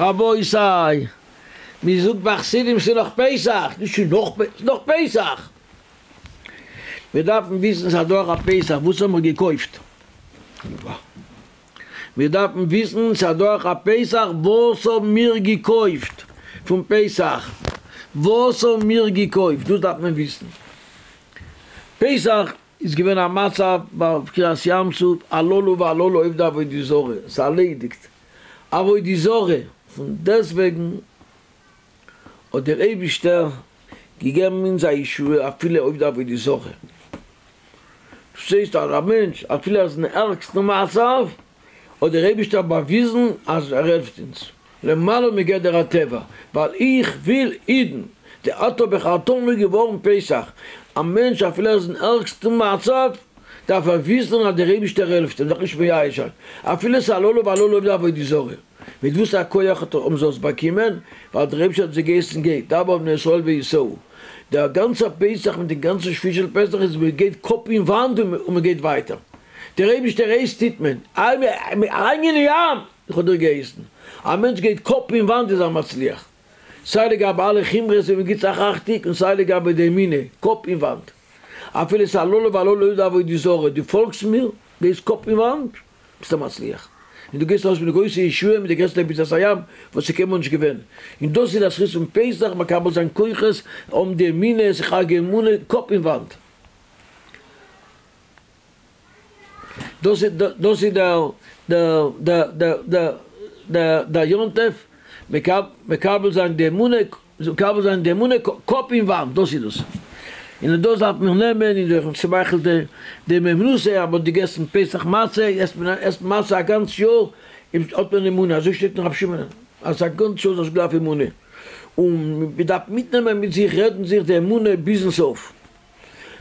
רבותי, מען זאגט ביי חסידים ס'איז נאך פסח, נישט שוין נאך פסח, ס'איז נאך פסח! מיר דארפן וויסן ס'איז אדורך א פסח, וואס האבן מיר געקויפט? מיר דארפן וויסן ס'איז אדורך א פסח, וואס האבן מיר געקויפט פון פסח? וואס האבן מיר געקויפט? דאס דארף מען וויסן. פסח איז געווען א מצב ביי קריעת ים סוף, הללו והללו עובדי עבודה זרה, ס'איז ארלעדיגט עבודה זרה, פון דעסטוועגן האט דער אייבישטער געגעבן אונז א ישועה אפילו עובדי עבודה זרה, דאס הייסט אז א מענטש אפילו ער איז אין ערגסטן מצב האט דער אייבישטער באוויזן אז ער העלפט אונז למעלה מגדר הטבע, ווייל איך וויל אידן, די אתה בחרתנו איז געווארן פסח, א מענטש אפילו ער איז אין ערגסטן מצב דארף ער וויסן אז דער אייבישטער העלפט אים, זיך נישט מייאש זיין אפילו עס איז הללו והללו עובדי עבודה זרה. מיט וואס א כח האט האבן זיי עס באקומען? ווייל דער אייבערשטער האט זיי געהייסן גיי, דבר אל בני ישראל ויסעו. דער גאנצער פסח מיט דעם גאנצן שביעי של פסח איז מען גייט קאפ אין וואנט און מען גייט ווייטער. דער אייבערשטער הייסט טוט מען. אריינגיין אין ים! איך האב דיר געהייסן. א מענטש גייט קאפ אין וואנט איז ער מצליח. סיי לגבי אלע חומרות ווי מען גיבט זיך אכטונג און סיי לגבי די אמונה, קאפ אין וואנט. אפילו ס'איז הללו והללו עובדי עבודה זרה, דו פאלגסט מיר? גייסט קאפ אין וואנט? ביסטו מצליח, און דו גייסט ארויס מיט די גרויסע ישועה, מיט די גרעסטע ביצת הים וואס איז קיינמאל נישט געווען, און דאס איז די זכות פון פסח, מקבל זיין כוחות, האבן די אמונה, זיך חג האמונה, קאפ אין וואנט. דאס איז דאס איז דער דער דער דער דער דער יום טוב, מקבל זיין די אמונה, מקבל זיין די אמונה קאפ אין וואנט, דאס איז דאס. און דאס דארף מען נעמען און דורך צומאכן די די הימנותא, אז מ'האט געגעסן פסח מצה, עסט מען עסט מצה א גאנץ יאר, האט מען אמונה, אזוי שטייט אין רבי שמעון, אז א גאנץ יאר זאלסט גלייבן אמונה, און מ'דארף מיטנעמען מיט זיך, רעדן זיך די אמונה ביזן סוף.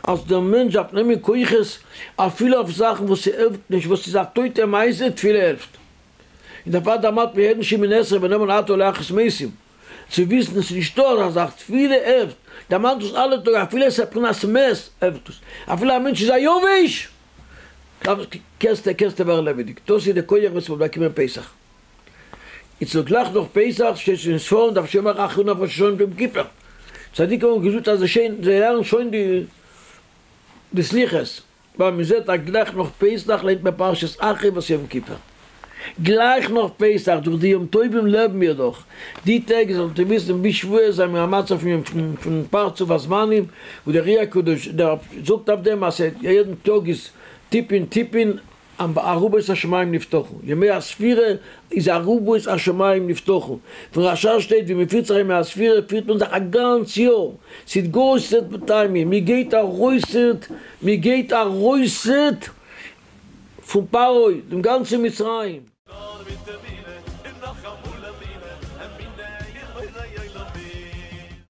אז דער מענטש דארף נעמען כוחות אפילו אויף זאכן וואס ס'העלפט נישט, וואס איז א טויטע מעשה, תפילה העלפט. און דערפאר דערמאנט מען יעדן שמונה עשרה ונאמן אתה להחיות מתים, צו וויסן עס איז נישטא אזא זאך, תפילה העלפט, דערמאנט דאס אלע טאג אפילו עס איז בחינת מת העלפט עס, אפילו א מענטש איז א יבש קענסטו קענסטו ווערן לעבעדיג, דאס איז די כח וואס מ'האט באקומען פסח. איצט גלייך נאך פסח שטייט שוין אין ספרים דארף שוין מאכן הכנה אויף ראש השנה יום כיפור, צדיקים האבן געזאגט אז זיי לערנען שוין די סליחות, ווייל מען זעט אז גלייך נאך פסח ליינט מען פרשת אחרי וואס יום כיפור. גלייך נאך פסח, דורך די יום טובים לעבן מיר דאך. די טעג זאלט איר וויסן ביז שבועות זענען מיר א מצב פון פון פרצוף הזמנים, וואו דער אר"י הקדוש דער זאגט אויף דעם אז יעדן טאג איז טיפין טיפין ארובות השמים נפתחו, ימי הספירה איז ארובות השמים נפתחו, פון רש"ש שטייט ווי מען פירט זיך ימי הספירה פירט מען זיך א גאנץ יאר, ס'איז גוססת מטעמים, מען גייט ארויסעט, מען גייט ארויסעט פון פרעה, דעם גאנצן מצרים. נאר מיט די.